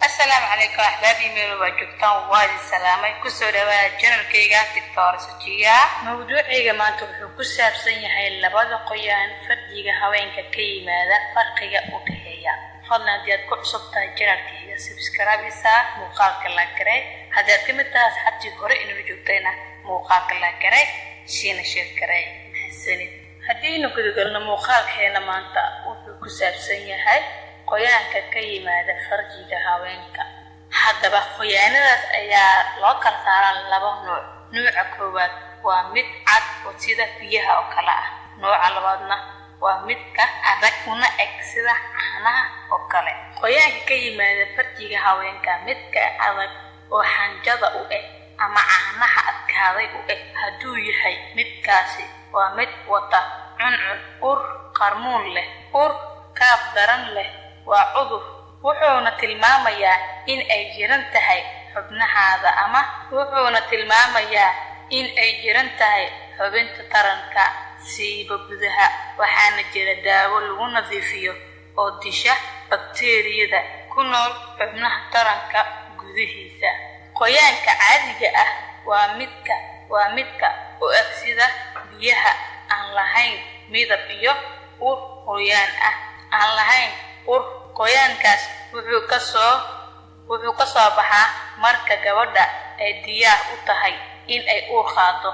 Asalaamu calaykum axbaabii, meel waa joogtaan, waa idin salaamay. Kusoo dhawaada channelkayga Doctor Sajiya. Mawduucayga maanta wuxuu ku saabsan yahay labada qoyaan farjiga haweenka ka yimaada, farqiga u dhexeeya. Fadlan, haddii aad ku cusub tahay channelkayga, subscribe isaa, muuqaalka la garay. Haddii aad ka mid tahay asxaabtii hore inala joogtayna, muuqaalka la garay, siina share garay. Mahadsanid. Haddiinu gudagalno muuqaalkeena maanta, wuxuu ku saabsan yahay qoyaanka ka yimaada farjiga haweenka. Haddaba qoyaanadaas ayaa loo kala saaraa laba nuuc. Nuuca koowaad waa mid cad oo sida biyaha oo kale ah. Nooca labaadna waa midka adag una eg sida caanaha oo kale. Qoyaanka ka yimaada farjiga haweenka, midka adag oo xanjada u eg ama caanaha adkaaday u eg hadduu yahay, midkaasi waa mid wata cuncun, ur qarmuun leh, ur qaab daran leh, waa cudur, wuxuuna tilmaamayaa in ay jiran tahay xubnahaada ama wuxuuna tilmaamayaa in ay jiran tahay xubinta taranka, siiba gudaha. Waxaana jira daawo lagu nadiifiyo oo disha bakteeriyada ku nool xubnaha taranka gudihiisa. Qoyaanka caadiga ah waa midka u eg sida biyaha, aan lahayn midab iyo ur qoyaan ah, aan lahayn ur. Qoyaankaas wuxuu ka soo baxaa marka gabadha ay diyaar u tahay in ay uur qaado,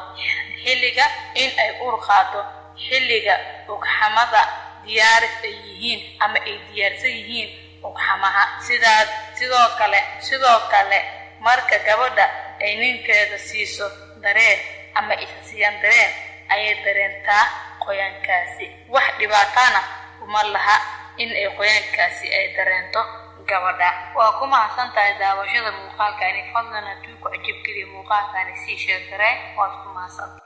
xilliga in ay uur qaado, xilliga ugxamada diyaaris ay yihiin ama ay diyaarsan yihiin ugxamaha. Sidaa sidoo kale marka gabadha ay ninkeeda siiso dareen ama isa siiyaan dareen ayay dareentaa qoyaankaasi. Wax dhibaatana uma laha in ay qoyaankaasi ay dareento gabadha. Waa ku mahadsan tahay daawashada muuqaalkani. Fadlan, hadduu ku cajabgeliyo muuqaalkani, sii share garee. Waad ku mahadsantahay.